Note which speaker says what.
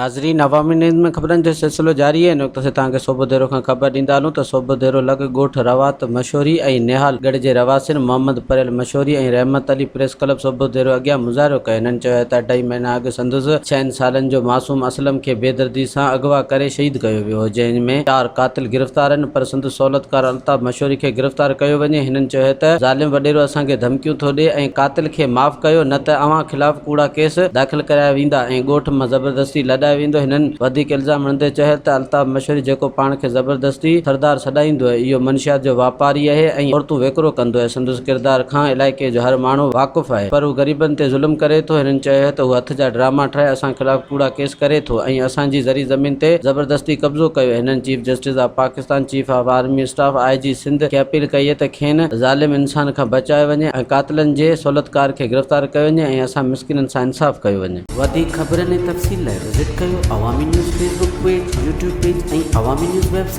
Speaker 1: ناظرين عوامي نيوز ۾ خبرن جو سلسلو جاري آهي ان وقت اسين توهان کي صوبوديرو کان خبر ڏيندا هلون ته صوبوديرو لڳ ڳوٺ روات مشوري ۽ نهال ڳڙهه جي رهواسين محمد پريل مشوري ۽ رحمت علي پريس ڪلب صوبوديرو اڳيان مظاهرو ڪيو هنن چيو آهي ته اڍائي مهينا اڳ سندس ڇهن سالن جو معصوم اسلم کي بيدردي سان اغوا ڪري شهيد ڪيو ويو هو جنهن ۾ چار قاتل گرفتار آهن پر سندس سهولتڪار الطاف مشوري کي گرفتار ڪيو وڃي هنن چيو آهي ته ظالم وڏيرو اسان کي ڌمڪيون ٿو ڏي ۽ قاتل کي معاف ڪيو نه ته اوهان خلاف ڪوڙا ڪيس داخل ڪرايا ويندا ۽ ڳوٺ مان زبردستي لڏايو ويندو. هنن وڌيڪ الزام هڻندي چيو ته الطاف مشوري جيڪو پاڻ کي زبردستي سردار سڏائيندو آهي اهو منشيات جو واپاري آهي ۽ عورتون وڪرو ڪندو آهي سندس ڪردار کان علائقي جو هر ماڻهو واقف آهي پر هو غريبن تي ظلم ڪري ٿو. هنن چيو ته هو هٿ جا ڊراما ٺاهي اسان خلاف ڪوڙا ڪيس ڪري ٿو ۽ اسان جي زرعي زمين تي زبردستي قبضو ڪيو آهي. هنن chief justice of Pakistan, chief of army staff, I G Sindh کي اپيل ڪئي ته کين ظالم انسان کان بچايو وڃي ۽ قاتلن جي سهولتڪار کي گرفتار ڪيو وڃي ۽ اسان مسڪينن سان انصاف ڪيو وڃي.
Speaker 2: وڌيڪ خبرن ۽ تفصيل لاء وزٽ ڪيو Awami news Facebook page, YouTube page ۽ Awami news website.